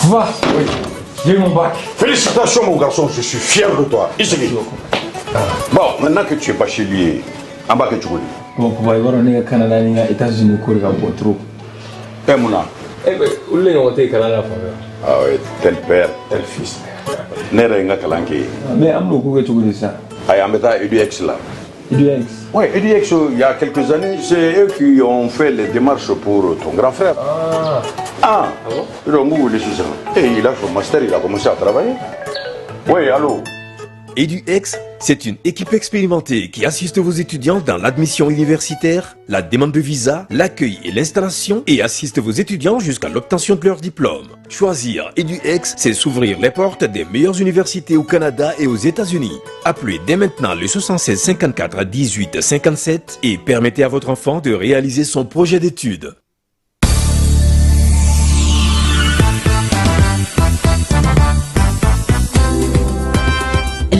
Va. Oui. J'ai eu mon bac. Félicitations, mon garçon, je suis fier de toi. Ici. Bon, maintenant que tu es bachelier, an b'a kɛ cogo di? Bon, papa, i b'a dɔn ne ka Canada ni n ka États-Unis ko de ka bon trop. Eh, mun na? Eh ben, olu de ɲɔgɔn tɛ yen kalan na fan fɛ. Ah ouais, tel père, tel fils. Ne yɛrɛ ye n ka kalan kɛ yen. Mais an bɛn'o ko kɛ cogo di sisan? Ayi, an bɛ taa EDX la. EDX. Oui, EDX, il y a quelques années, c'est eux qui ont fait les démarches pour ton grand frère. Ah. Ah, Ah bon? Donc, vous voulez ça. Et il a son master, il a commencé à travailler. Oui, allô? EduX, c'est une équipe expérimentée qui assiste vos étudiants dans l'admission universitaire, la demande de visa, l'accueil et l'installation et assiste vos étudiants jusqu'à l'obtention de leur diplôme. Choisir EduX, c'est s'ouvrir les portes des meilleures universités au Canada et aux États-Unis. Appelez dès maintenant le 76 54 18 57 et permettez à votre enfant de réaliser son projet d'études.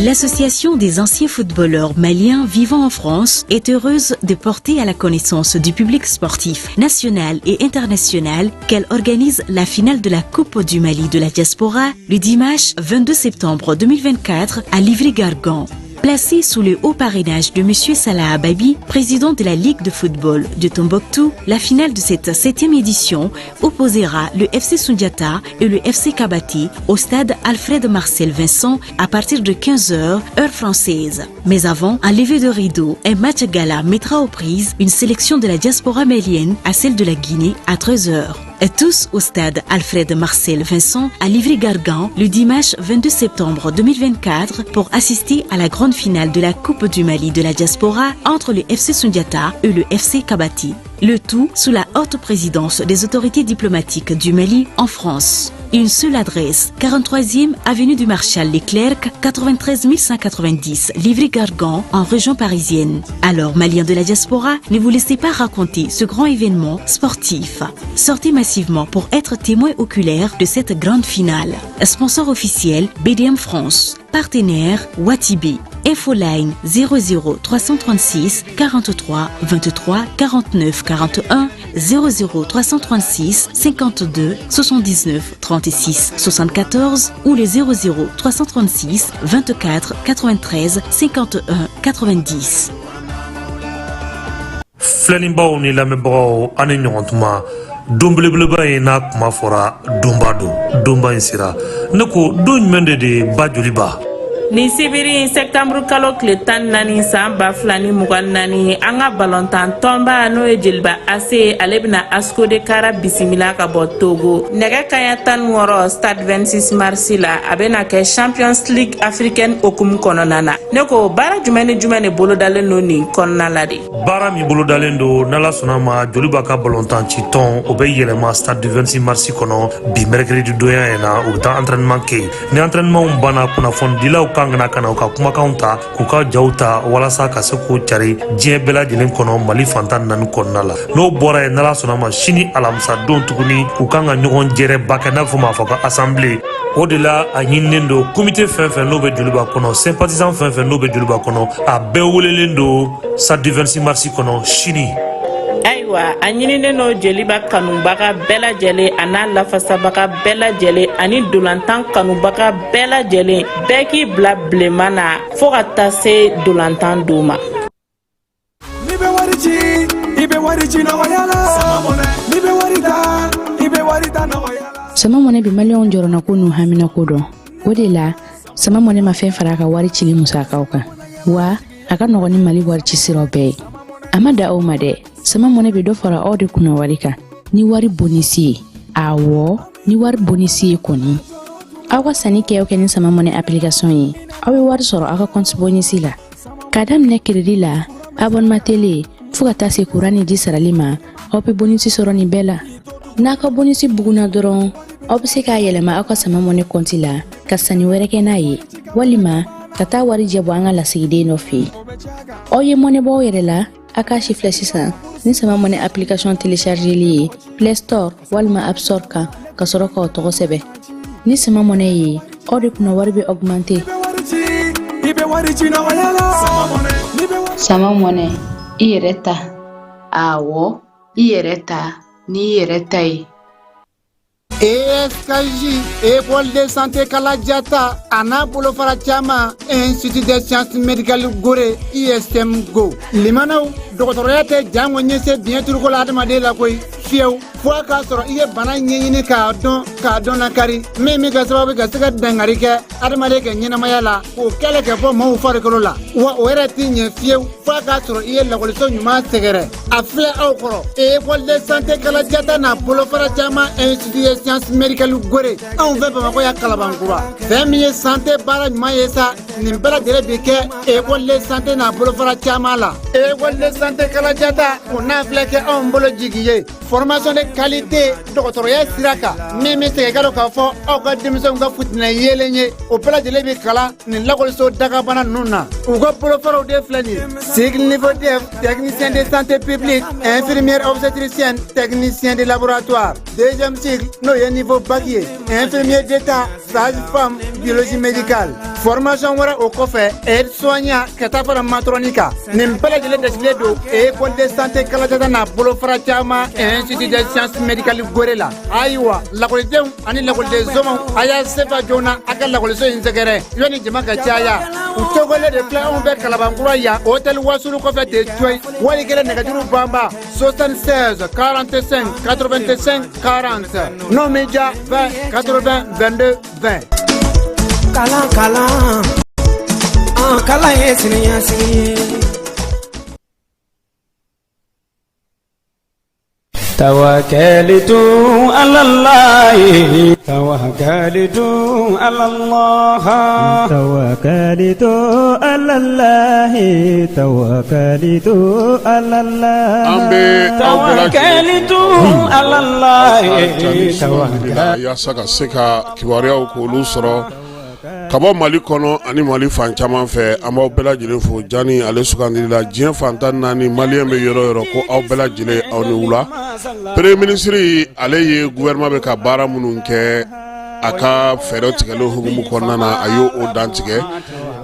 L'Association des anciens footballeurs maliens vivant en France est heureuse de porter à la connaissance du public sportif national et international qu'elle organise la finale de la Coupe du Mali de la diaspora le dimanche 22 septembre 2024 à Livry-Gargan. Placée sous le haut parrainage de M. Salah Ababi, président de la Ligue de football de Tombouctou, la finale de cette septième édition opposera le FC Sundiata et le FC Kabati au stade Alfred Marcel Vincent à partir de 15h, heure française. Mais avant, un lever de rideau, un match gala mettra aux prises une sélection de la diaspora malienne à celle de la Guinée à 13h. Et tous au stade Alfred Marcel Vincent à Livry-Gargan le dimanche 22 septembre 2024 pour assister à la grande finale de la Coupe du Mali de la diaspora entre le FC Sundiata et le FC Kabati. Le tout sous la haute présidence des autorités diplomatiques du Mali en France. Une seule adresse, 43e avenue du Marshal Leclerc, 93 190, Livry-Gargan, en région parisienne. Alors, Maliens de la diaspora, ne vous laissez pas raconter ce grand événement sportif. Sortez massivement pour être témoin oculaire de cette grande finale. Sponsor officiel, BDM France. Partenaire, Watibi. Infoline 00 336 43 23 49 41 00 336 52 79 36 74 ou le 00 336 24 93 51 90. Filɛlibaw ni lamɛnbagaw, an ni ɲɔgɔn tuma. Don belebeleba in n'a kuma fɔra, donba don. Donba in sera. Ne ko, don jumɛn de ba joliba? Nin sibiri, sɛtanburu kalo tile 14 san 2024, an ka balontan tɔnba, n'o ye Jeliba AC, ale bɛna ASCO de Kara bisimila ka bɔ Togo, nɛgɛ kaɲa 16, stade 26 mars la. A bɛna kɛ Champions League africaine hokumu kɔnɔna na. Ne ko, baara jumɛn ni jumɛn de bolodalen don nin kɔnɔna la de? Baara min bolodalen don, n'ala sɔnna ma, Joliba ka balontan ci tɔn, o bɛ yɛlɛma stade du 26 mars kɔnɔ bi mercredi donya in na. U bɛ taa entraînement kɛ yen. Ni entraînement banna, kunnafonidilaw kan kana ka na u ka kumakanw ta, k'u ka jaw ta, walasa ka se k'o cari diɲɛ bɛɛ lajɛlen kɔnɔ, Mali fantan naani kɔnɔna la. N'o bɔra yen, n'ala sɔnna ma, sini alamisa don tuguni, u kan ka ɲɔgɔn jɛrɛba kɛ, n'a bɛ fɔ ma fɔ ko assemblée. O de la, a ɲininen don comité fɛn fɛn n'o bɛ Joliba kɔnɔ, sympathisant fɛn fɛn n'o bɛ Joliba kɔnɔ, a bɛɛ welelen don stade du 26 mars kɔnɔ sini. Ayiwa, a ɲininen don Jeliba kanubaga bɛɛ lajɛlen, a n'a lafasabaga bɛɛ lajɛlen, ani dolantan kanubaga bɛɛ lajɛlen, bɛɛ k'i bila bilenman na fɔɔ ka taa se dolantan don ma. N'i bɛ wari ci, i bɛ wari ci nɔgɔya la. N'i bɛ wari ta, i bɛ wari ta nɔgɔya la. Sama Mɔnɛ bɛ Maliyɛnw jɔrɔnako n'u haminako dɔn. O de la, Sama Mɔnɛ ma fɛn fara a ka wari cili musakaw kan wa. A ka nɔgɔn ni Mali wari ci siraw bɛɛ ye. A ma da aw ma dɛ, Sama Mɔnɛ bɛ dɔ fara aw de kunna wari kan ni wari bonus ye. Awɔ, ni wari bonus ye kɔni, aw ka sanni kɛ o kɛ ni Sama Mɔnɛ application ye, aw bɛ wari sɔrɔ aw ka compte bonus la. K'a daminɛ crédit la, abonnement télé, fo ka taa se kuran ni ji sarali ma, aw bɛ bonus sɔrɔ nin bɛɛ la. N'a ka bonus bugunna dɔrɔn, aw bɛ se k'a yɛlɛma aw ka Sama Mɔnɛ compte la ka sanni wɛrɛ kɛ n'a ye, walima ka taa wari jɛ bɔ an ka lasigiden dɔ fɛ yen. Aw ye mɔnɛ bɔ aw yɛrɛ la. A k'a si filɛ sisan ni Sama Mɔnɛ application téléchargeli ye Play Store walima App Store kan, ka sɔrɔ k'aw tɔgɔ sɛbɛn. Ni Sama Mɔnɛ ye, aw de kunna wari bɛ augmenter. I bɛ wari ci nɔgɔya la. N'i bɛ wari Sama Mɔnɛ, i yɛrɛ ta. Awɔ, i yɛrɛ ta n'i yɛrɛ ta ye. ESKJ, École de santé Kaladiata, a n'a bolofara caman, Institut des sciences médicales Gore, ISM Go. Limanaw, dɔgɔtɔrɔya tɛ jango ɲɛse biɲɛ turuko la adamaden la koyi, fiyewu, fo a k'a sɔrɔ i ye bana ɲɛɲini k'a dɔn, k'a dɔn lakari, min bɛ kɛ sababu ka se ka dangari kɛ adamaden ka ɲɛnamaya la, k'o kɛlɛ kɛ bɔ maaw farikolo la. Wa o yɛrɛ tɛ ɲɛ fiyewu fo a k'a sɔrɔ i ye lakɔliso ɲuman sɛgɛrɛ. A filɛ aw kɔrɔ, École de santé Kaladiata n'a bolofara caman, Institut des sciences médicales Gore, anw fɛ Bamakɔ yan, Kalabankura. Fɛn min ye santé baara ɲuman ye sa, nin bɛɛ lajɛlen bi kɛ École de santé n'a bolofara caman la. École de santé Kaladiata, o n'a filɛ kɛ anw bolo jigi ye, formation de qualité dɔgɔtɔrɔya sira kan, min bɛ segin ka dɔn k'a fɔ aw ka denmisɛnw ka futinɛ yeelen ye, o bɛɛ lajɛlen bi kalan nin lakɔliso dagabana ninnu na. U ka bolofaraw de filɛ nin ye: cycle niveau DEF, technicien de santé publique, infirmière obstétricienne, technicien de laboratoire. Deuxième cycle, n'o ye niveau bac ye, infirmier d'état, sage-femme, biologie médicale. Formation wɛrɛ o kɔfɛ, aide soignant, ka taa fara matron kan. Nin bɛɛ lajɛlen dasigilen don École de santé Kaladiata n'a bolofara caman, Institut des sciences médicales Gore la. Ayiwa, lakɔlidenw ani lakɔliden somaw, a y'a sefa joona a ka lakɔliso in sɛgɛrɛ yanni jama ka caya. U tɔgɔlen de filɛ anw fɛ Kalabankura yan, hôtel Wasulu kɔfɛ ten coyi. Wali kelen, nɛgɛjuru banba 76 45 85 40, n'o min ja, 20 80 22 20. Kalan, kalan, an kalan ye siniɲɛsigi ye. توكلت على الله، توكلت على الله، توكلت على الله، توكلت على الله. An bɛ aw bɛɛ توكلت على الله. lajɛlen yaasa ka se ka kibaruyaw k'olu sɔrɔ ka bɔ Mali kɔnɔ ani Mali fan caman fɛ. An b'aw bɛɛ lajɛlen fo. Jani ale sugandili la, diɲɛ fan 14, maliyɛn bɛ yɔrɔ yɔrɔ, ko aw bɛɛ lajɛlen, aw ni wula. Premier ministre, ale ye gouvernement bɛ ka baara minnu kɛ, a ka fɛɛrɛ tigɛlen hukumu kɔnɔna na, a y'o o dantigɛ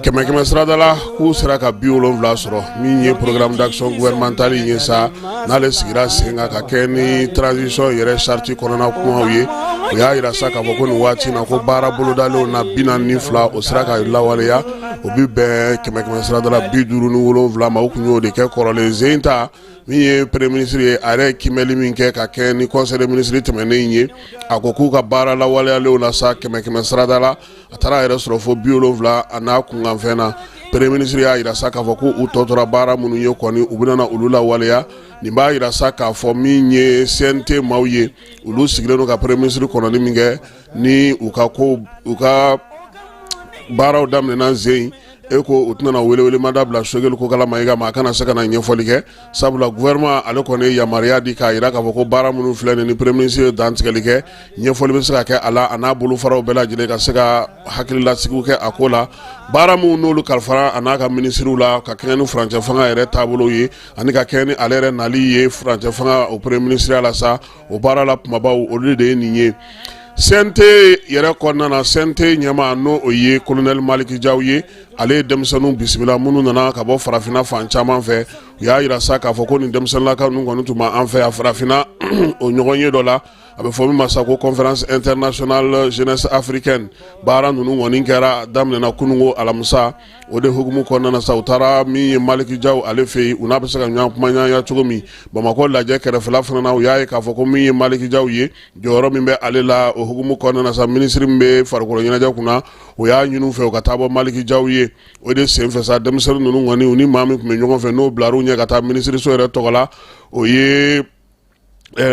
kɛmɛ kɛmɛ sirada la k'u sera ka 70 sɔrɔ. Min ye programme d'action gouvernementale ye sa, n'ale sigira sen kan ka kɛ ni transition yɛrɛ charte kɔnɔna kumaw ye, o y'a yira sa k'a fɔ ko nin waati na, ko baara bolodalenw na, 42, o sera ka lawaleya. O bi bɛn kɛmɛ kɛmɛ sirada la 57 ma. O kun y'o de kɛ kɔrɔlen zen ta. Min ye premier ministre ye, a yɛrɛ ye kiimɛli min kɛ ka kɛ ni conseil des ministres tɛmɛnen ye, a ko k'u ka baara lawaleyalenw na sa, kɛmɛ kɛmɛ sirada la, a taara a yɛrɛ sɔrɔ fo 70 a n'a kunkanfɛn na. Premier ministre y'a yira sa k'a fɔ ko u tɔ tora baara minnu ye kɔni, u bɛna olu lawaleya. Nin b'a yira sa k'a fɔ min ye CNT maaw ye, olu sigilen don ka premier ministre kɔnɔni min kɛ ni u ka ko u ka baaraw daminɛna zen, e ko u tɛna welewelemada bila Choguel Kokalla Maïga ma, a kana se ka na ɲɛfɔli kɛ, sabula gouvernement ale kɔni ye yamaruya di k'a yira k'a fɔ ko baara minnu filɛ nin ni premier ministre ye dantigɛli kɛ, ɲɛfɔli bɛ se ka kɛ a la, a n'a bolofaraw bɛɛ lajɛlen ka se ka hakililasigiw kɛ a ko la. Baara minnu n'olu kalifara a n'a ka minisiriw la, ka kɛɲɛ ni furancɛ fanga yɛrɛ taabolo ye ani ka kɛɲɛ ni ale yɛrɛ nali ye furancɛ fanga o premier ministre la sa, o baara la kumabaw, olu de ye nin ye. CNT yɛrɛ kɔnɔna na, CNT ɲɛmaa, n'o o ye colonel Malick Diaw ye, ale ye denmisɛnninw bisimila minnu nana ka bɔ farafinna fan caman fɛ. U y'a yira sa k'a fɔ ko nin denmisɛnninlakaw ninnu kɔni tun b'an fɛ yan farafinna o ɲɔgɔn ye dɔ la, a bɛ fɔ min ma sa ko Conférence internationale jeunesse africaine. Baara ninnu kɔni kɛra daminɛna kununko alamisa. O de hukumu kɔnɔna na sa, u taara min ye Malick Diaw ale fɛ yen, u n'a bɛ se ka ɲɔgɔn kumaɲɔgɔnya cogo min. Bamakɔ lajɛ kɛrɛfɛla fana na, u y'a ye k'a fɔ ko min ye Malick Diaw ye, jɔyɔrɔ min bɛ ale la, o hukumu kɔnɔna na sa, minisiri min bɛ farikolo ɲɛnajɛ kunna, o y'a ɲini u fɛ u ka taa bɔ Malick Diaw ye. O de senfɛ sa, denmisɛnnin ninnu kɔni, u ni maa min tun bɛ ɲɔgɔn fɛ, n'o bilar'u ɲɛ ka taa minisiriso yɛrɛ tɔgɔ la, o ye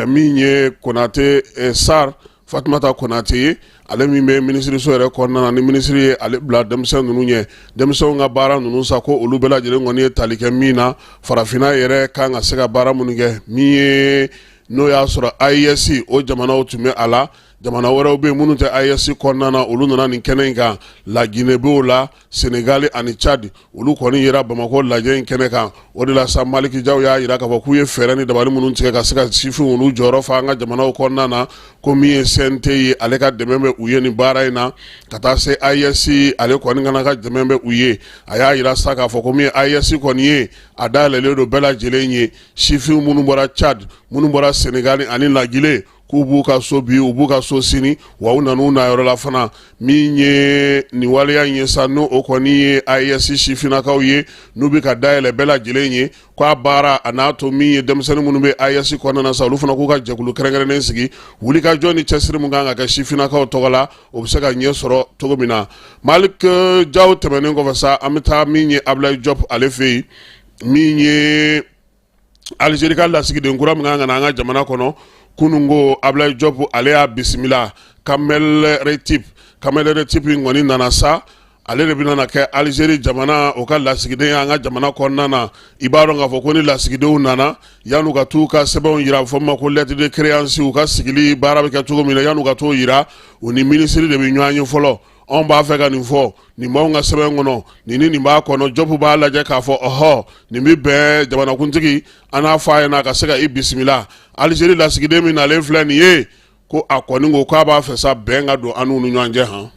min ye Konate Sar Fatumata Konate ye, ale min bɛ minisiriso yɛrɛ kɔnɔna na, ni minisiri ye ale bila denmisɛn ninnu ɲɛ. Denmisɛnw ka baara ninnu sa, ko olu bɛɛ lajɛlen kɔni ye tali kɛ min na, farafinna yɛrɛ kan ka se ka baara minnu kɛ, min ye n'o y'a sɔrɔ AES o jamanaw tun bɛ a la, jamana wɛrɛw bɛ yen minnu tɛ AES kɔnɔna na, olu nana nin kɛnɛ in kan. Laginɛ b'o la, Senegali ani Tchad, olu kɔni yera Bamakɔ lajɛ in kɛnɛ kan. O de la sa, Malick Diaw y'a yira k'a fɔ k'u ye fɛɛrɛ ni dabali minnu tigɛ ka se ka sifinw olu jɔyɔrɔ fa an ka jamanaw kɔnɔna na, ko min ye CNT ye, ale ka dɛmɛ bɛ u ye nin baara in na, ka taa se AES ale kɔni kana ka dɛmɛ bɛ u ye. A y'a yira sa k'a fɔ ko min ye AES kɔni ye, a dayɛlɛlen don bɛɛ lajɛlen ye, sifin minnu bɔra Tchad, minnu bɔra Senegali ani Laginɛ. K'u b'u ka so bi, u b'u ka so sini, wa u nan'u na yɔrɔ la fana. Min ye nin waleya in ye sa, n'o o kɔni ye AES sifinnakaw ye, n'u bɛ ka dayɛlɛ bɛɛ lajɛlen ye, k'a baara a n'a to min ye denmisɛnnin minnu bɛ AES kɔnɔna na sa, olu fana k'u ka jɛkulu kɛrɛnkɛrɛnnen sigi, wulikajɔ ni cɛsiri min kan ka kɛ sifinnakaw tɔgɔ la, o bɛ se ka ɲɛ sɔrɔ cogo min na. Malik Jaw tɛmɛnen kɔfɛ sa, an bɛ taa min ye Abulayi Jɔp ale fɛ yen, min ye Alizeri ka lasigiden kura min kan ka na an ka jamana kɔnɔ kunun ko, Abulayi Jɔp ale y'a bisimila, Kamel Retip. Kamel Retip in kɔni nana sa, ale de bɛna kɛ Alizeri jamana o ka lasigiden an ka jamana kɔnɔna na. I b'a dɔn k'a fɔ ko ni lasigidenw nana, yan'u ka t'u ka sɛbɛnw jira, fɔ ma ko lettre de créance, u ka sigili baara bɛ kɛ cogo min na, yan'u ka t'o jira, u ni minisiri de bɛ ɲɔgɔn ye fɔlɔ. Anw b'a fɛ ka nin fɔ, nin b'anw ka sɛbɛn kɔnɔ, nin ni nin b'a kɔnɔ. Jɔpu b'a lajɛ k'a fɔ ɔhɔ, nin bɛ bɛn jamanakuntigi, an n'a fɔ a ɲɛna ka se ka i bisimila. Alizeri lasigiden min nalen filɛ nin ye, ko a kɔni ko k'a b'a fɛ sa bɛn ka don an n'u ni ɲɔgɔn cɛ han,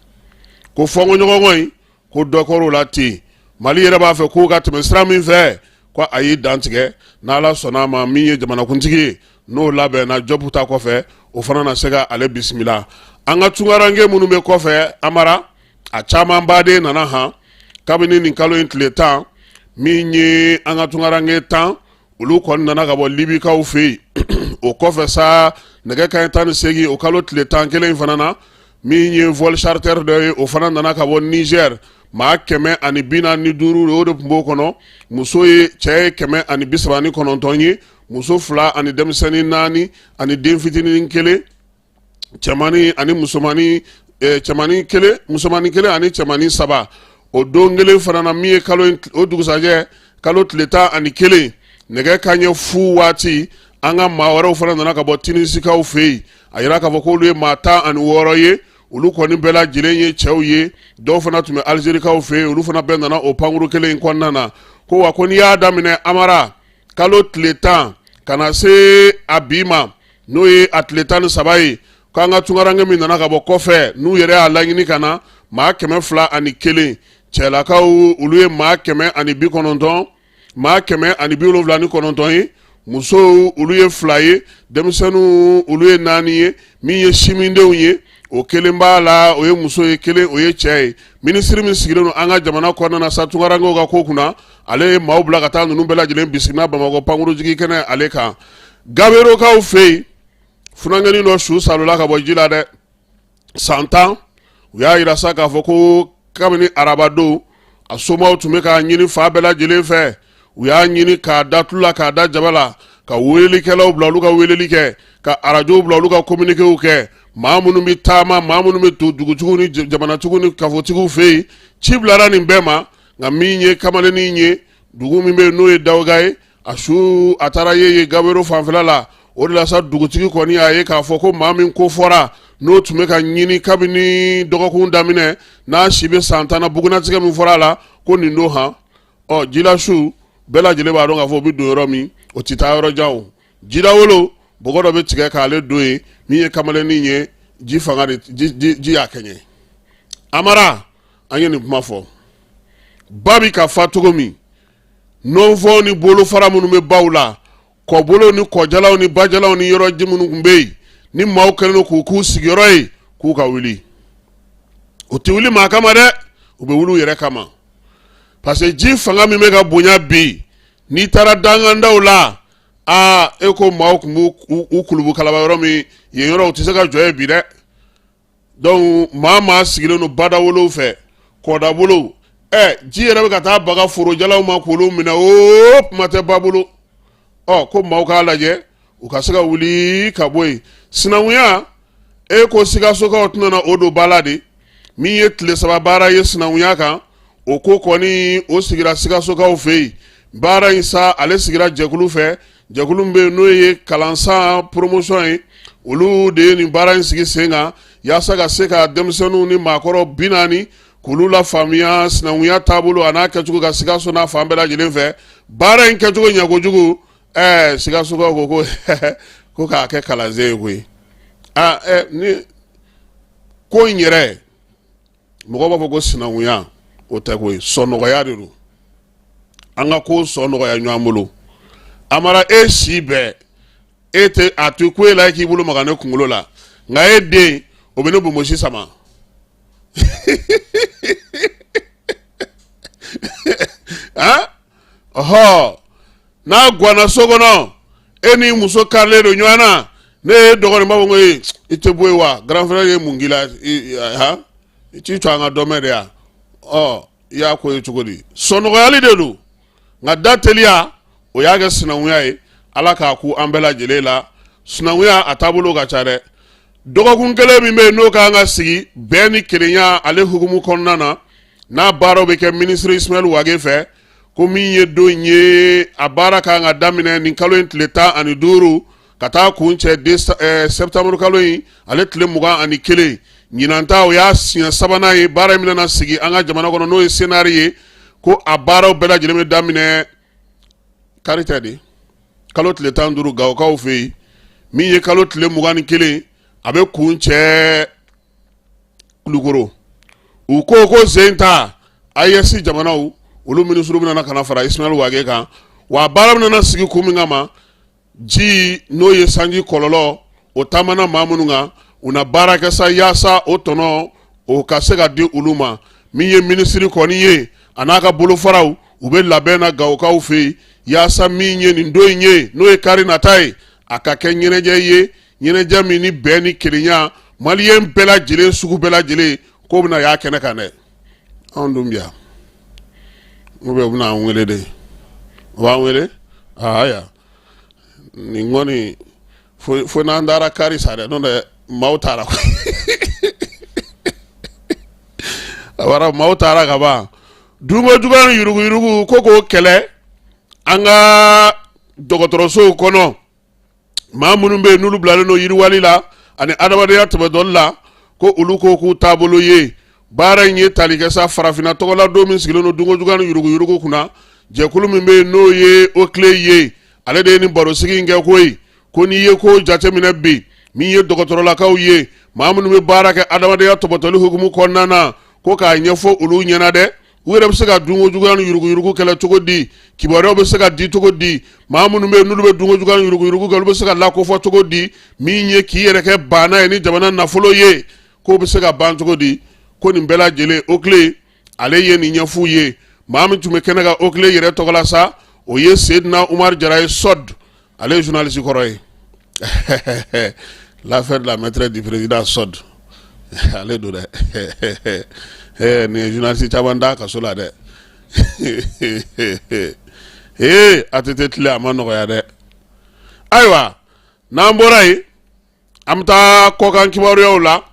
ko fɔnkɔɲɔgɔnkɔ in ko dɔ kɛr'o la ten. Mali yɛrɛ b'a fɛ k'u ka tɛmɛ sira min fɛ, ko a y'i dantigɛ, n'Ala sɔnna a ma, min ye jamanakuntigi ye, n'o labɛnna Jɔpu ta kɔfɛ, o fana na se ka ale bisimila. An ka tunkaranke minnu bɛ kɔfɛ, Amara, a caman baden nana han kabini nin kalo in tile 10. Min ye an ka tunkaranke 10, olu kɔni nana ka bɔ Libikaw fɛ yen. O kɔfɛ sa, nɛgɛ kanɲɛ 18, o kalo tile 11 in fana na, min ye vol charter dɔ ye, o fana nana ka bɔ Niger, maa 145, o de tun b'o kɔnɔ. Muso ye, cɛ ye 139 ye, muso 2 ani denmisɛnnin 4 ani den fitinin 1, cɛmannin ani musomannin, cɛmannin 1, musomannin 1 ani cɛmannin 3. O don kelen fana na, min ye kalo o dugusajɛ, kalo tile 11, nɛgɛ kanɲɛ 0 waati, an ka maa wɛrɛw fana nana ka bɔ Tunisikaw fɛ yen. A yira k'a fɔ k'olu ye maa 16 ye, olu kɔni bɛɛ lajɛlen ye cɛw ye. Dɔw fana tun bɛ Alizerikaw fɛ yen, olu fana bɛɛ nana o pankuru kelen in kɔnɔna na. Ko wa ko n'i y'a daminɛ, Amara, kalo tile 10 ka na se a bi ma, n'o ye a tile 13 ye, k'an ka tunkaranke min nana ka bɔ kɔfɛ, n'u yɛrɛ y'a laɲini ka na, maa 201, cɛlakaw olu ye maa 190, maa 179 ye, musow olu ye 2 ye, denmisɛnninw olu ye 4 ye. Min ye simindenw ye, o kelen b'a la, o ye muso ye, kelen o ye cɛ ye. Minisiri min sigilen don an ka jamana kɔnɔna na sa tunkarankew ka ko kunna, ale ye maaw bila ka taa ninnu bɛɛ lajɛlen bisimila Bamakɔ pankurujigi kɛnɛ ale kan. Gaberokaw fɛ yen, funankɛnin dɔ su salola ka bɔ ji la dɛ, san 10. U y'a yira sa k'a fɔ ko kabini arabadon, a somaw tun bɛ k'a ɲini fan bɛɛ lajɛlen fɛ. U y'a ɲini k'a da tulu la, k'a da jaba la, ka welelikɛlaw bila olu ka weleli kɛ, ka arajow bila olu ka communiquéw kɛ, maa minnu bɛ taama, maa minnu bɛ to dugutigiw ni jamanatigiw ni kafotigiw fɛ yen, ci bilara nin bɛɛ ma. Nka min ye kamalennin ye, dugu min bɛ yen n'o ye Dawuga ye, a su a taara ye Gabero fanfɛla la. O de la sa, dugutigi kɔni y'a ye k'a fɔ ko maa min ko fɔra, n'o tun bɛ ka ɲini kabini dɔgɔkun daminɛ, n'a si bɛ san 10 na, bugunnatigɛ min fɔra a la, ko nin don han. Ɔ, jilasu bɛɛ lajɛlen b'a dɔn k'a fɔ o bɛ don yɔrɔ min, o tɛ taa yɔrɔ jan. O jidawolo bɔgɔ dɔ bɛ tigɛ k'ale don yen. Min ye kamalennin ye, ji fanga de ji y'a kɛɲɛ. Amara, an ye nin kuma fɔ, ba bi ka fa cogo min, nɔnfɔn ni bolofara minnu bɛ baw la, kɔbolow ni kɔjalaw ni bajalaw ni yɔrɔ ji minnu tun bɛ yen, ni maaw kɛlen don k'u k'u sigiyɔrɔ ye, k'u ka wuli. U tɛ wuli maa kama dɛ, u bɛ wuli u yɛrɛ kama, parce que ji fanga min bɛ ka bonya bi, n'i taara dangandaw la, aa, e ko maaw tun b'u kulubu kalaba yɔrɔ min, yen yɔrɔ u tɛ se ka jɔ yen bi dɛ. Donc maa sigilen don badawolow fɛ, kɔdabolow, ɛ, ji yɛrɛ bɛ ka taa baga forojalaw ma k'olu minɛ, o kuma tɛ ba bolo. Ɔ, ko maaw k'a lajɛ u ka se ka wuli ka bɔ yen. Sinankunya, e ko Sikasokaw tɛna na o don ba la de. Min ye tile 3 baara ye sinankunya kan, o ko kɔni o sigira Sikasokaw fɛ yen. Baara in sa, ale sigira jɛkulu fɛ, jɛkulu min bɛ yen n'o ye kalansan promotion ye, olu de ye nin baara in sigi sen kan yaasa ka se ka denmisɛnninw ni maakɔrɔ 40 k'olu lafaamuya sinankunya taabolo a n'a kɛcogo ka Sikaso n'a fan bɛɛ lajɛlen fɛ. Baara in kɛcogo ɲɛ kojugu, ɛɛ, Sikasokaw ko ko k'a kɛ kalansen ye koyi. Aa, ɛ, ni ko in yɛrɛ, mɔgɔ b'a fɔ ko sinankunya, o tɛ koyi, sɔnɔgɔya de don. An ka ko sɔn nɔgɔya ɲɔgɔn bolo. Amara, e si bɛɛ E tɛ a tɛ ko e la k'i bolo maga ne kunkolo la, nka e den o bɛ ne bonbosi sama. Ɔhɔ, n'a gwanna so kɔnɔ, e ni muso karilen don ɲɔgɔn na, ne ye dɔgɔnin b'a fɔ ko ee, i tɛ bɔ yen wa? Grand frère ye mun k'i la? I t'i to an ka dɔ mɛn de yan. Ɔ, i y'a ko ye cogo di? Sɔnɔgɔyali de don, nka da teliya o y'a kɛ sinankunya ye. Ala k'a ku an bɛɛ lajɛlen la. Sinankunya a taabolo ka ca dɛ. Dɔgɔkun kelen min bɛ yen n'o kan ka sigi bɛn ni kelenya ale hukumu kɔnɔna na, n'a baaraw bɛ kɛ minisiri Ismaël Wagué fɛ, ko min ye don ye, a baara kan ka daminɛ nin kalo in tile 15 ka taa kuncɛ septembre kalo in ale tile 21. Ɲinan ta, o y'a siɲɛ sabanan ye baara in bɛna sigi an ka jamana kɔnɔ, n'o ye CNAR ye. Ko a baaraw bɛɛ lajɛlen bɛ daminɛ kari tɛ de, kalo tile 15, Gawokaw fɛ yen. Min ye kalo tile 21, a bɛ kuncɛ Kulukoro. U ko sen ta AES jamanaw, olu minisiriw bɛna ka na fara Ismaël Wagué kan. Wa baara bɛna sigi kun min kama, ji n'o ye sanji kɔlɔlɔ o taamana maa minnu kan, u na baara kɛ sa yaasa o tɔnɔ o ka se ka di olu ma. Min ye minisiri kɔni ye, a n'a ka bolofaraw, u bɛ labɛn na Gawokaw fɛ yen yaasa min ye nin don in ye, n'o ye kari nata ye, a ka kɛ ɲɛnajɛ ye, ɲɛnajɛ min ni bɛn ni kelenya, maliyɛn bɛɛ lajɛlen, sugu bɛɛ lajɛlen, k'o bɛna y'a kɛnɛ kan dɛ. Anw dun bi yan, u bɛna an wele de, u b'an wele. Aya, nin kɔni fo n'an taara kari sa dɛ, n'o tɛ maaw taara, a maaw taara ka ban. Dunko juguya ni yuruguyurugu, ko k'o kɛlɛ an ka dɔgɔtɔrɔsow kɔnɔ. Maa minnu bɛ yen n'olu bilalen don yiriwali la ani adamadenya tɛmɛtɔli la, ko olu ko k'u taabolo ye baara in ye tali kɛ sa farafinna tɔgɔla don min sigilen don dunko juguya ni yuruguyurugu kunna. Jɛkulu min bɛ yen n'o ye OCLEI ye, ale de ye nin barosigi in kɛ. Ko ye ko n'i ye ko jateminɛ bi, min ye dɔgɔtɔrɔlakaw ye, maa minnu bɛ baara kɛ adamadenya tɔbɔtɔli hukumu kɔnɔna na, ko k'a ɲɛfɔ olu ɲɛna dɛ, u yɛrɛ bɛ se ka dunko juguya ni yuruguyurugu kɛlɛ cogo di? Kibaruyaw bɛ se ka di cogo di? Maa minnu bɛ yen n'olu bɛ dunko juguya ni yuruguyurugu kɛ, olu bɛ se ka lakofɔ cogo di? Min ye k'i yɛrɛ kɛ baana ye ni jamana nafolo ye, k'o bɛ se ka ban cogo di? Ko nin bɛɛ lajɛlen, OCLEI ale ye nin ɲɛf'u ye. Maa min tun bɛ kɛnɛ kan OCLEI yɛrɛ tɔgɔ la sa, o ye Seydina Umaru Jara ye Sɔd, ale ye journaliste kɔrɔ ye. L'affaire de la maîtresse du président Sɔd, ale don dɛ. Nin ye journaliste caman da kaso la dɛ. Ee, ATT tile a ma nɔgɔya dɛ. Ayiwa, n'an bɔra yen, an bɛ taa kɔkan kibaruyaw la.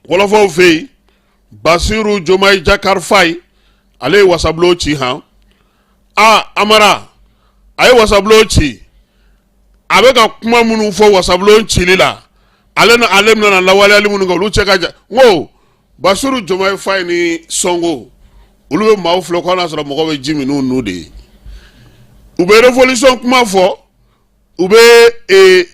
Wɔlɔfɔw fɛ yen, Basiru Jomayi Jakari Fayi, ale ye wasabulon ci han. A Amara, a ye wasabulon ci. A bɛ ka kuma minnu fɔ wasabulon cili la, ale ni ale bɛna lawaleyali minnu kɛ, olu cɛ ka jan. N ko Basiru Jomayi Fayi ni Sɔnko, olu bɛ maaw filɛ ko n'a sɔrɔ mɔgɔw bɛ ji min n'u nu de ye. U bɛ révolution kuma fɔ, u bɛ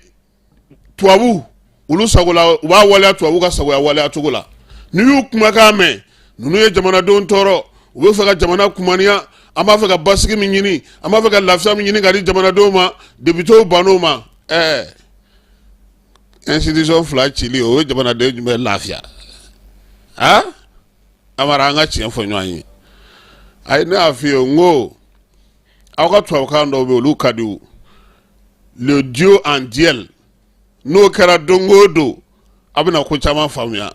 tubabu olu sago la, u b'a waleya tubabu ka sagoya waleya cogo la. N'i y'u kumakan mɛn, ninnu ye jamanadenw tɔɔrɔ, u bɛ fɛ ka jamana kumaniya, an b'a fɛ ka basigi min ɲini, an b'a fɛ ka lafiya min ɲini ka di jamanadenw ma, députéw bann'o ma. Institution fila cili, o ye jamanaden jumɛn lafiya? A Amara, an ka tiɲɛ fɔ ɲɔgɔn ye. Ayi, ne y'a f'i ye n ko aw ka tubabukan dɔw bɛ yen, olu ka di o, le Dieu en duel, n'o kɛra don o don, a bɛna ko caman faamuya.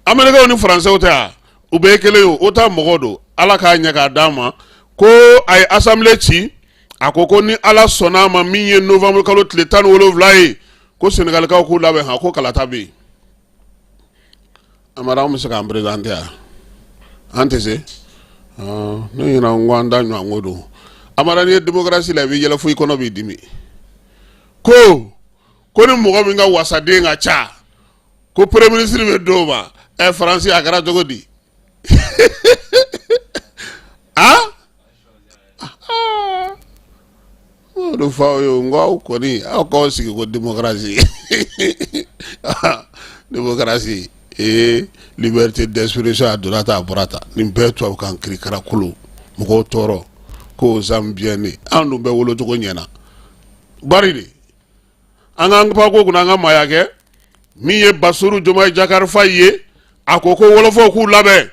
Américains ni Français tɛ yan, u bɛɛ ye kelen ye, o ta mɔgɔ don. Ala k'a ɲɛ k'a d'an ma. Ko a ye assemblée ci, a ko ko ni Ala sɔnna a ma, min ye novembre kalo tile 17 ye, ko Sénégalikaw k'u labɛn han, ko kalata bɛ yen. Amara, anw bɛ se k'an présenter yan? An tɛ se. Ne ɲinɛ n ko an da ɲɔgɔn ko don. Amara, n'i ye démocratie la, i bɛ yɛlɛ fo i kɔnɔ b'i dimi. Ko ni mɔgɔ min ka wasaden ka ca, ko premier ministre bɛ d'o ma. Ɛ, Faransi, a kɛra cogo di? A o de fɔ aw ye n ko aw kɔni, aw k'aw sigi ko démocratie, démocratie ee, liberté d'expression, a donna tan, a bɔra tan, nin bɛɛ tubabukan kirikara kolo, mɔgɔw tɔɔrɔ ko zan bien. An dun bɛɛ wolocogo ɲɛna bari de. An k'an pan ko kunna, an ka maaya kɛ. Min ye Basiru Jomayi Jakari Fayi ye, a ko ko wɔlɔfɔw k'u labɛn,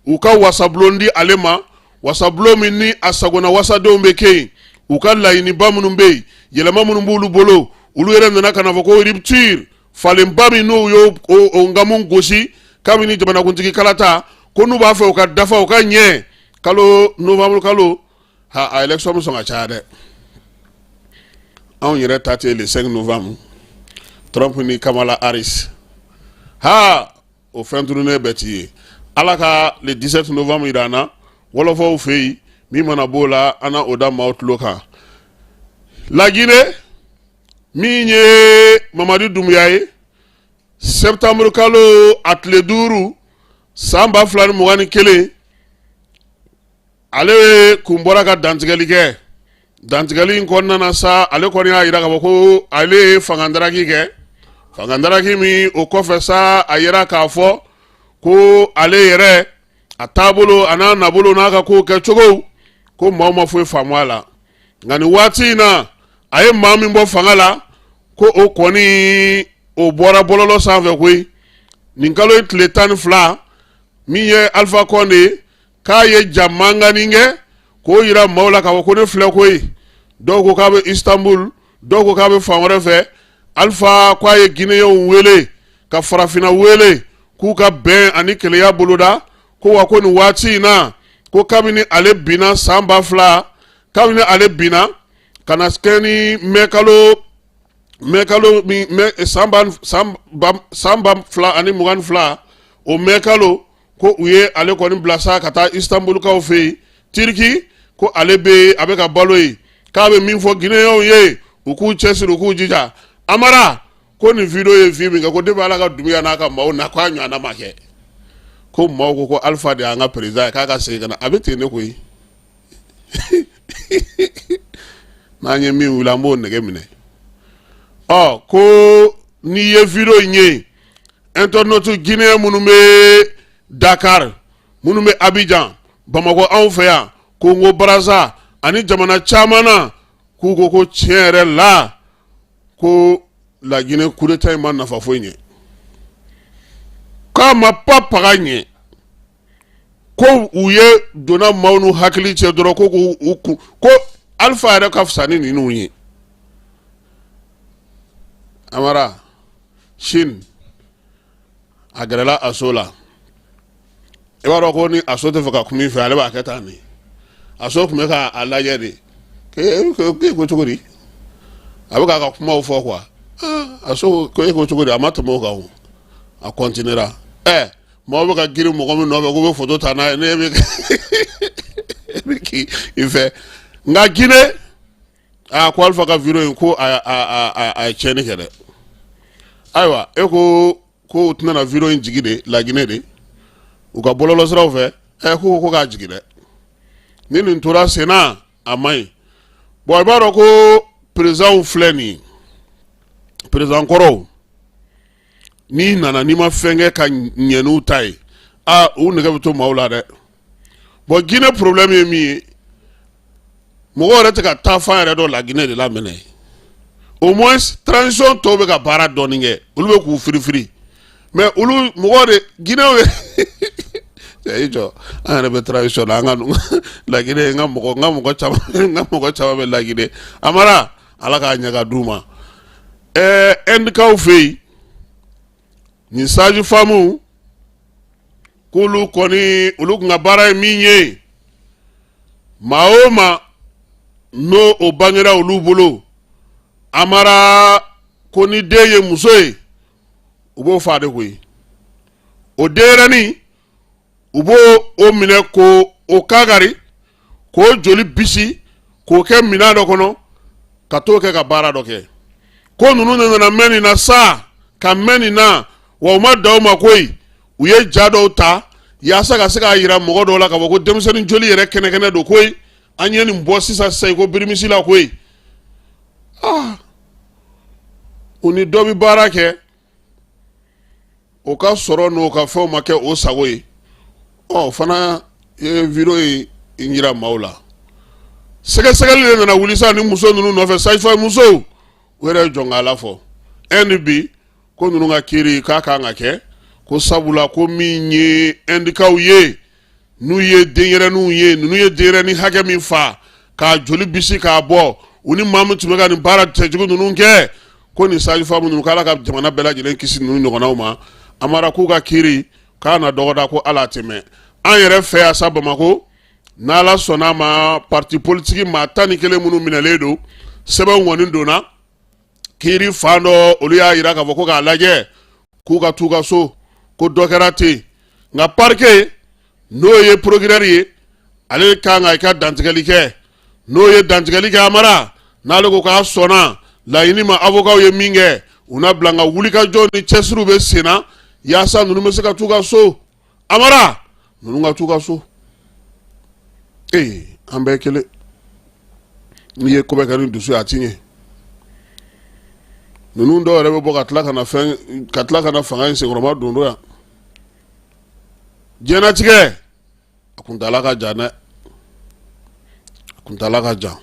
u ka wasabulon di ale ma, wasabulon min ni a sagona wasadenw bɛ kɛ yen. U ka laɲiniba minnu bɛ yen, yɛlɛma minnu b'olu bolo, olu yɛrɛ nana ka na fɔ ko rupture falenba min n'u y'o o nkamu gosi kabini jamanakuntigi kalata, ko n'u b'a fɛ u ka dafa, u ka ɲɛ kalo novembre kalo ha, a élection bɛ sɔn ka caya dɛ. Anw yɛrɛ ta tɛ le 5 novembre, Trump ni Kamala Harris, ha, o fɛn tununnen bɛɛ t'i ye. Ala ka le 17 novembre yira an na wɔlɔfɔw fɛ yen. Min mana b'o la, an na o da maaw tulo kan. Lajinɛ, min ye Mamadi Dunbuya ye, septembre kalo a tile 5 san 2021, ale kun bɔra ka dantigɛli kɛ. Dantigɛli in kɔnɔna na sa, ale kɔni y'a jira k'a fɔ ko ale ye fangadaraki kɛ. Fangadaraki min o kɔfɛ sa, a yira k'a fɔ ko ale yɛrɛ a taabolo a n'a nabolo n'a ka kow kɛcogo, ko maaw ma foyi faamu a la. Nka nin waati in na, a ye maa min bɔ fanga la, ko o kɔni o bɔra bɔlɔlɔ sanfɛ koyi. Nin kalo ye tile 12, min ye Alpha Condé ye, k'a ye ja mankannin kɛ k'o yira maaw la k'a fɔ ko ne filɛ koyi. Dɔw ko k'a bɛ Istanbul, dɔw ko k'a bɛ fan wɛrɛ fɛ. Alpha k'a ye Guinéenw wele ka farafinna wele k'u ka bɛn ani kelenya boloda, ko wa ko nin waati in na, ko kabini ale binna san 2000, kabini ale binna ka na kɛ ni mɛ kalo mɛ kalo min mɛ san 2022, o mɛ kalo, ko u ye ale kɔni bila sa ka taa Istanbulkaw fɛ yen, Tiriki, ko ale bɛ yen, a bɛ ka balo yen. K'a bɛ min fɔ Guinéenw ye, u k'u cɛsiri, u k'u jija. Amara ko nin video ye vues min kɛ, ko depuis Ala ka Dunbuya n'a ka maaw na, k'a ɲɔgɔnna ma kɛ. Ko maaw ko ko Alpha de y'an ka président ye, k'a ka segin ka na. A bɛ ten de koyi. N'an ye min wuli, an b'o nɛgɛ minɛ. Ɔ ko n'i ye video in ye, internaute guinéen minnu bɛ Dakar, minnu bɛ Abidjan, Bamakɔ, anw fɛ yan, Congo Brazza ani jamana caman na, k'u ko ko tiɲɛ yɛrɛ la, ko Laginɛ coup d'état in ma nafa foyi ɲɛ, k'a ma pa paga ɲɛ, ko u ye donna maaw n'u hakili cɛ dɔrɔn, ko k'u kun ko Alpha yɛrɛ ka fisa ni ninnu ye. Amara Chine a gɛrɛla a so la. I b'a dɔn ko ni a so tɛ fɛ ka kuma i fɛ, ale b'a kɛ tan de. A so tun bɛ k'a lajɛ de, k'e ko cogo di? A bɛ k'a ka kumaw fɔ quoi. A so ko e ko cogo di? A ma tɛmɛ o kan o, a continuera. Ɛ, maaw bɛ ka girin mɔgɔ min nɔfɛ k'u bɛ photo ta n'a ye, ne bɛ e bɛ k'i fɛ. Nka Guinée, aa, ko Alpha ka video in, ko a ye tiɲɛni kɛ dɛ. Ayiwa, e ko ko u tɛna na video in jigi de Laginɛ de u ka bɔlɔlɔsiraw fɛ. Ɛ, ko k'a jigi dɛ, ni nin tora sen na, a man ɲi. Bon, i b'a dɔn ko présidentw filɛ nin ye, président kɔrɔw, n'i nana n'i ma fɛn kɛ ka ɲɛ n'u ta ye, aa, u nɛgɛ bɛ to maaw la dɛ. Bon, Guinée problème ye min ye, mɔgɔ yɛrɛ tɛ ka taa fan yɛrɛ dɔ Laginɛ de la minɛ. Au moins transition tɔw bɛ ka baara dɔɔni kɛ, olu bɛ k'u firifiri, mais olu mɔgɔ de Guinée yɛrɛ i jɔ. An yɛrɛ bɛ transition na, an ka Laginɛ, n ka mɔgɔ caman bɛ Laginɛ. Amara, Ala k'a ɲɛ ka d'u ma. Ɛɛ, Indikaw fɛ yen, nin sage femme k'olu kɔni, olu tun ka baara ye min ye, maa o maa n'o o bangera olu bolo, Amara, ko ni den ye muso ye, u b'o fa de koyi. O denyɛrɛnin, u b'o o minɛ ko o kagari, k'o joli bisi k'o kɛ minɛn dɔ kɔnɔ ka t'o kɛ ka baara dɔ kɛ. Ko ninnu de nana mɛn nin na sa, ka mɛn nin na wa, u ma dan o ma koyi. U ye ja dɔw ta yaasa ka se k'a yira mɔgɔ dɔw la k'a fɔ ko denmisɛnnin joli yɛrɛ kɛnɛkɛnɛ don koyi. An ye nin bɔ sisan sisan i ko birimisi la koyi. Aa, u ni dɔ bɛ baara kɛ, o ka sɔrɔ n'o ka fɛnw ma kɛ o sago ye. Ɔ, fana ye video in yira maaw la. Sɛgɛsɛgɛli de nana wuli sa ni muso ninnu nɔfɛ. Sage-femme musow, u yɛrɛ ye jɔn k'Ala fɔ. Inde bi ko ninnu ka kiiri k'a kan ka kɛ ko sabula ko min ye Indikaw ye n'u ye denyɛrɛninw ye ninnu ye denyɛrɛnin hakɛ min fa k'a joli bisi k'a bɔ u ni maa min tun bɛ ka nin baara cɛjugu ninnu kɛ ko nin sage-femme ninnu k'Ala ka jamana bɛɛ lajɛlen kisi ninnu ɲɔgɔnnaw ma. Amara k'u ka kiiri k'a na dɔgɔda ko ala tɛmɛ an yɛrɛ fɛ yan sa Bamakɔ. N'Ala sɔnna a ma, parti politique maa 11 minnu minɛlen don, sɛbɛnw kɔni donna kiiri fan dɔ, olu y'a jira k'a fɔ ko k'a lajɛ k'u ka t'u ka so, ko dɔ kɛra ten. Nka parquet, n'o ye procureur ye, ale kan ka i ka dantigɛli kɛ. N'o ye dantigɛli kɛ, Amara, n'ale ko k'a sɔnna laɲini ma, avocat ye min kɛ, u na bila. Nka wulikajɔ ni cɛsiriw bɛ sen na yaasa ninnu bɛ se ka t'u ka so. Amara, ninnu ka t'u ka so. Ee, an bɛɛ kelen, n'i ye ko bɛɛ kɛ ni dusu ye, a ti ɲɛ. Ninnu dɔw yɛrɛ bɛ bɔ ka tila ka na fɛn, ka tila ka na fanga in senkɔrɔma don yan. Diɲɛnatigɛ a kuntaala ka jan dɛ, a kuntaala ka jan.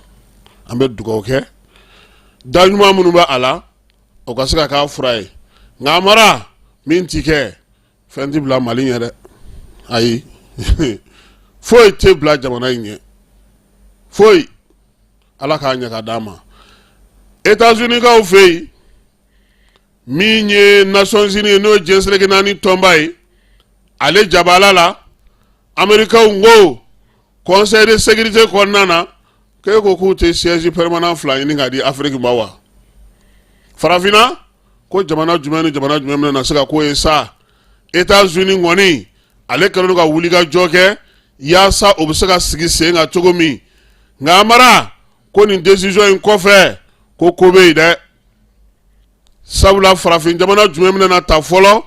An bɛ dugawu kɛ, da ɲuman minnu bɛ a la, o ka se ka k'a fura ye. Nka Amara, min ti kɛ, fɛn tɛ bila Mali ɲɛ dɛ, ayi, foyi tɛ bila jamana in ɲɛ, foyi. Ala k'a ɲɛ ka d'an ma. États-Unis kaw fɛ yen, min ye Nations Unies ye, n'o ye diɲɛ seleke naani tɔnba ye, ale jabala la, Amerikaw ko Conseil de sécurité kɔnɔna na k'e ko k'u tɛ siège permanent 2 ɲini k'a di Afiriki ma wa? Farafinna ko jamana jumɛn ni jamana jumɛn bɛna se ka k'o ye sa? États-Unis kɔni, ale kɛlen don ka wulikajɔ kɛ yaasa o bɛ se ka sigi sen kan cogo min. Nka Amara, ko nin décision in kɔfɛ, ko ko bɛ yen dɛ, sabula farafin jamana jumɛn bɛna ta fɔlɔ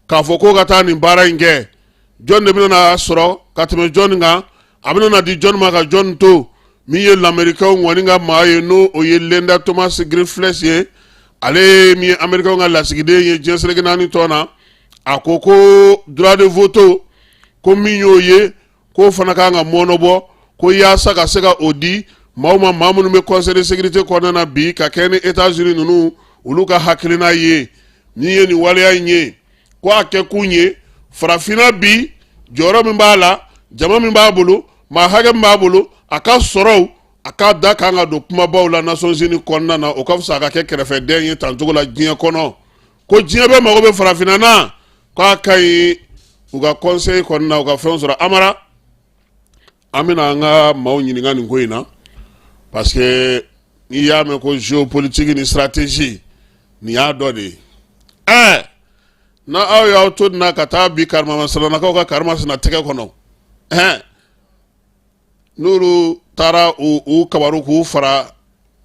k'a fɔ ko ka taa nin baara in kɛ? Jɔn de bɛna sɔrɔ ka tɛmɛ jɔn kan? A bɛna di jɔn ma ka jɔn to? Min ye lamɛrikaw kɔni ka maa ye, n'o o ye Linda Thomas Greenfield ye, ale min ye Amerikaw ka lasigiden ye diɲɛ seleke naani tɔn na, a ko ko droit de vote, ko min y'o ye, k'o fana kan ka mɔnɔbɔ, ko yaasa ka se ka o di maaw ma, maa minnu bɛ Conseil de sécurité kɔnɔna na bi, ka kɛ ni États-Unis ninnu olu ka hakilina ye. Min ye nin waleya in ye, ko a kɛ kun ye farafinna bi jɔyɔrɔ min b'a la, jama min b'a bolo, maa hakɛ min b'a bolo, a ka sɔrɔw, a ka da kan ka don kumabaw la Nations Unies kɔnɔna na, o ka fisa a ka kɛ kɛrɛfɛdɛn ye tan cogo la diɲɛ kɔnɔ. Ko diɲɛ bɛɛ mago bɛ farafinna na, k'a ka ɲi u ka conseil kɔnɔna u ka fɛn sɔrɔ. Amara, an bɛna an ka maaw ɲininka nin ko in na, parce que n'i y'a mɛn ko géopolitique ni stratégie, nin y'a dɔ de ye. Ɛɛ, n'a aw y'aw to nin na ka taa bi karimasina ka karimasina tɛgɛ kɔnɔ, ɛɛ, n'olu taara u kabaru k'u fara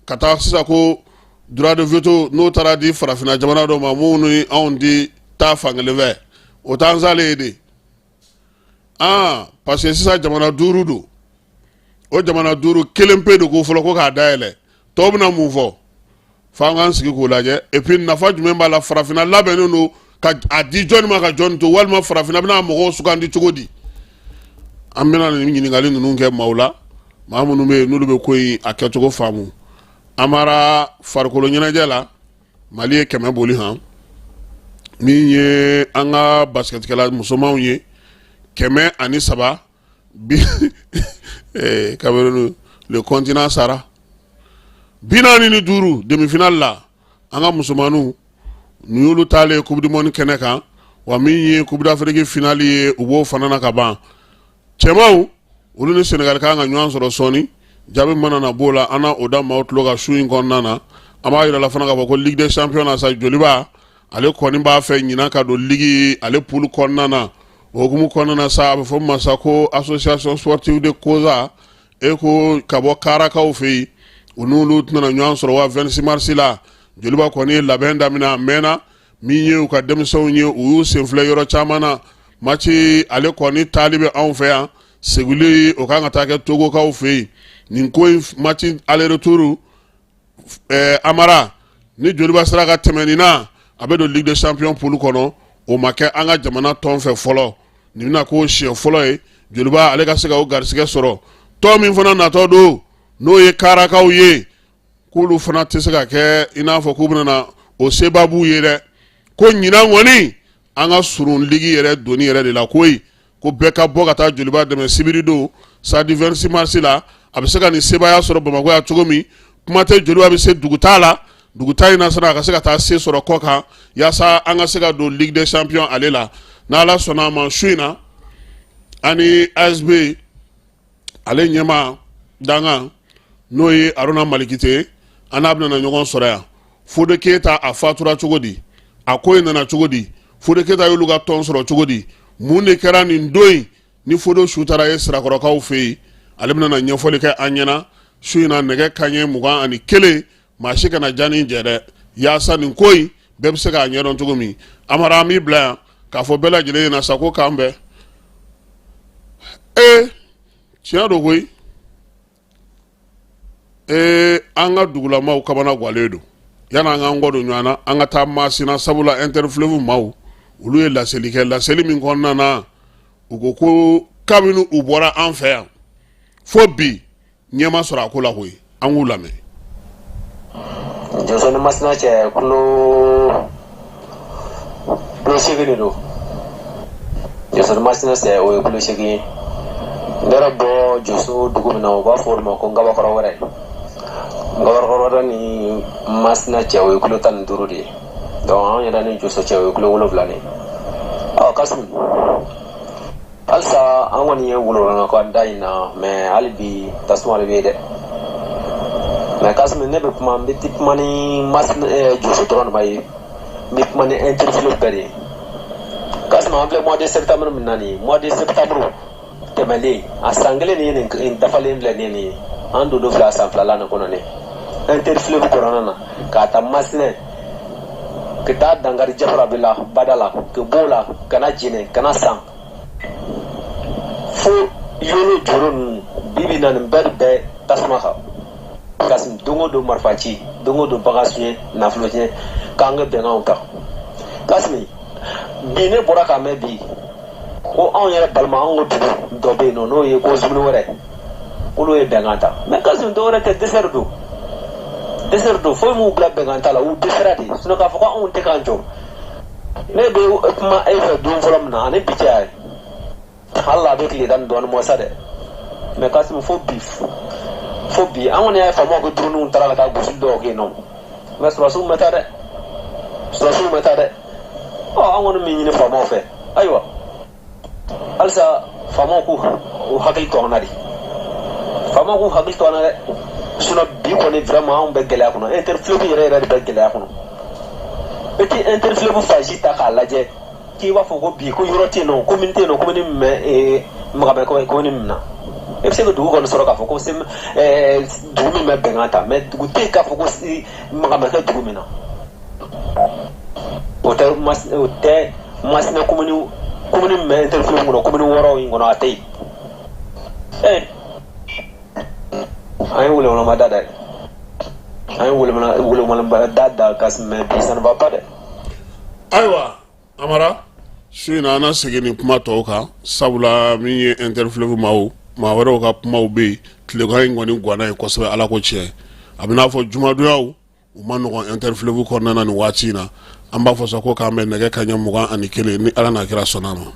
ka taa sisan ko droit de veto n'o taara di farafinna jamana dɔw ma minnu ni anw di taa fankelen fɛ, o t'an salen ye de. Aa, parce que sisan jamana 5 don, o jamana 5 kelen pe de ko fɔlɔ ko k'a dayɛlɛ, tɔw bɛna mun fɔ? F'an k'an sigi k'o lajɛ. Et puis nafa jumɛn b'a la? Farafinna labɛnnen don ka a di jɔnni ma ka jɔnni to, walima farafinna bɛna mɔgɔw sugandi cogo di? An bɛna nin ɲininkali ninnu kɛ maaw la, maa minnu bɛ yen n'olu bɛ ko in a kɛcogo faamu. Amara, farikolo ɲɛnajɛ la, Mali ye 100 boli han. Min ye an ka basikɛtikɛla musomanw ye, 103 bi Cameroun, le continent sara 45 demi-finale la. An ka musomanninw nin y'olu taalen Coupe du monde kɛnɛ kan wa. Min ye Coupe d'Afrique finale ye, u b'o fana na ka ban. Cɛmanw, olu ni Sénégal kan ka ɲɔgɔn sɔrɔ sɔɔni. Jaabi mana na b'o la, an na o da maaw tulo kan su in kɔnɔna na. An b'a yira la fana k'a fɔ ko Ligue des champions na sa, Joliba ale kɔni b'a fɛ ɲinan ka don ligue ale poule kɔnɔna na. O hukumu kɔnɔna na sa, a bɛ fɔ min ma sa ko Association sportive de Koza e ko ka bɔ Karakaw fɛ yen, u n'olu tɛna ɲɔgɔn sɔrɔ wa 26 mars la. Joliba kɔni ye labɛn daminɛ a mɛnna. Min ye u ka denmisɛnw ye, u y'u sen filɛ yɔrɔ caman na. Match ale kɔni taali bɛ anw fɛ yan, segili o kan ka taa kɛ Togokaw fɛ yen. Nin ko in, match aller retour, Amara, ni Joliba sera ka tɛmɛ nin na, a bɛ don Ligue des champions poule kɔnɔ. O ma kɛ an ka jamana tɔn fɛ fɔlɔ, nin bɛna k'o siɲɛ fɔlɔ ye Joliba ale ka se ka o garisɛgɛ sɔrɔ. Tɔn min fana natɔ don, n'o ye Karakaw ye, k'olu fana tɛ se ka kɛ i n'a fɔ k'u bɛna na o seba b'u ye dɛ ko ɲinan kɔni an ka surun ligi yɛrɛ doni yɛrɛ de la koyi ko bɛɛ ka bɔ ka taa joliba dɛmɛ sibiri don stade 26 mars la a bɛ se ka nin sebaaya sɔrɔ bamakɔ yan cogo min kuma tɛ joliba bɛ se dugutaa la dugutaa in na sara a ka se ka taa se sɔrɔ kɔ kan yaasa an ka se ka don ligue des champions ale la n'ala sɔnna a ma su in na ani ASB ale ɲɛmaa dankan n'o ye Aruna Malikite ye an n'a bɛna ɲɔgɔn sɔrɔ yan Fode Keyita a fatura cogo di a ko in nana cogo di Fode Keyita y'olu ka tɔn sɔrɔ cogo di mun de kɛra nin don in ni Fode su taara ye Sirakɔrɔkaw fɛ yen ale bɛna na ɲɛfɔli kɛ an ɲɛna su in na nɛgɛ kanɲɛ 21 maa si kana Jani jɛ dɛ yaasa nin ko in bɛɛ bɛ se k'a ɲɛdɔn cogo min Amara an b'i bila yan k'a fɔ bɛɛ lajɛlen ɲɛna sa ko k'an bɛn ee tiɲɛ don koyi ee an ka dugulamaw kamana gwalen don yanni an k'an kɔ don ɲɔgɔn na an ka taa Masina sabula Interfleuve maaw olu ye laseli kɛ laseli min kɔnɔna na u ko ko kabini u bɔra an fɛ yan fo bi ɲɛ ma sɔrɔ a ko la koyi an k'u lamɛn. Joso ni Masina cɛ kulo 8 de don. Joso ni Masina cɛ o ye kulo 8 ye. Ne yɛrɛ bɔ Joso dugu min na u b'a fɔ o de ma ko Ngabakɔrɔ wɛrɛ. Ngabakɔrɔ wɛrɛ ni Masina cɛ o ye kulo 15 de ye. Donc anw yɛrɛ ni Joso cɛ o ye kulo 7 de ye. Ɔ Kasimu halisa an kɔni ye wolowolonaka da in na mais hali bi tasuma de bɛ yen dɛ mais Kasimi ne bɛ kuma n bɛ kuma ni Masina Joso dɔrɔn de ma ye n bɛ kuma ni Interfleuve bɛɛ de ye Kasimi an filɛ mois de septembre min na nin ye mois de septembre tɛmɛlen a san kelen nin ye nin dafalen filɛ nin ye an don filɛ a san filanan nin kɔnɔ nin Interfleuve kɔnɔna na k'a ta Masina ka taa dankari Jafarabe la bada la ka b'o la ka na Jɛnɛ ka na San fo Yolo Joro ninnu bi bi na nin bɛɛ de bɛ tasuma kan Kasimi don o don marifa ci don o don bagan suɲɛ nafolo tiɲɛ k'an ka bɛnkanw ta Kasimi bi ne bɔra k'a mɛn bi ko anw yɛrɛ balima anw ka dugu dɔ bɛ yen nɔ n'o ye ko zumuni wɛrɛ olu ye bɛnkan ta mais Kasimi dɔwɛrɛ tɛ dɛsɛ de don dɛsɛ de don foyi m'u bila bɛnkan ta la u dɛsɛra de sinon k'a fɔ ko anw tɛ k'an jɔ ne bɛ kuma e fɛ don fɔlɔ min na ani bi cɛ ye hali a bɛ tile tan ni dɔɔnin bɔ sa dɛ mais Kasimi fo bi fo bi an kɔni y'a ye faamaw ka droniw taara ka taa gosili dɔw kɛ yen nɔ mais sɔrɔdasiw ma taa dɛ sɔrɔdasiw ma taa dɛ ɔ an kɔni min ɲini faamaw fɛ ayiwa halisa faamaw k'u u hakili to an na de faamaw k'u hakili to an na dɛ sinon bi kɔni vraiment anw bɛ gɛlɛya kɔnɔ Interfleuve yɛrɛ yɛrɛ de bɛ gɛlɛya kɔnɔ e ti Interfleuve fan si ta k'a lajɛ k'i b'a fɔ ko bi ko yɔrɔ tɛ yen nɔ commune tɛ yen nɔ commune min bɛ maga bɛ commune min na e bɛ se ka dugu kɔni sɔrɔ k'a fɔ ko dugu min bɛ bɛnkan ta mais dugu tɛ yen k'a fɔ ko maga bɛ kɛ dugu min na o tɛ o tɛ Masina commune commune min bɛ Interfleuve kɔnɔ commune 6 in kɔnɔ a tɛ yen ee an ye welewelema da dɛ an ye welewelema da da Kasimi mais bi ça ne va pas dɛ. Ayiwa Amara su in na an na segin nin kuma tɔw kan sabula min ye Interfleuve maaw maa wɛrɛw ka kumaw bɛ yen tilegan in kɔni ganna yen kosɛbɛ ala ko tiɲɛ a bɛ n'a fɔ jumadonyaw u ma nɔgɔn Interfleuve kɔnɔna na nin waati in na an b'a fɔ sa ko k'an bɛn nɛgɛ kanɲɛ 21 ni ala n'a kira sɔnna a ma.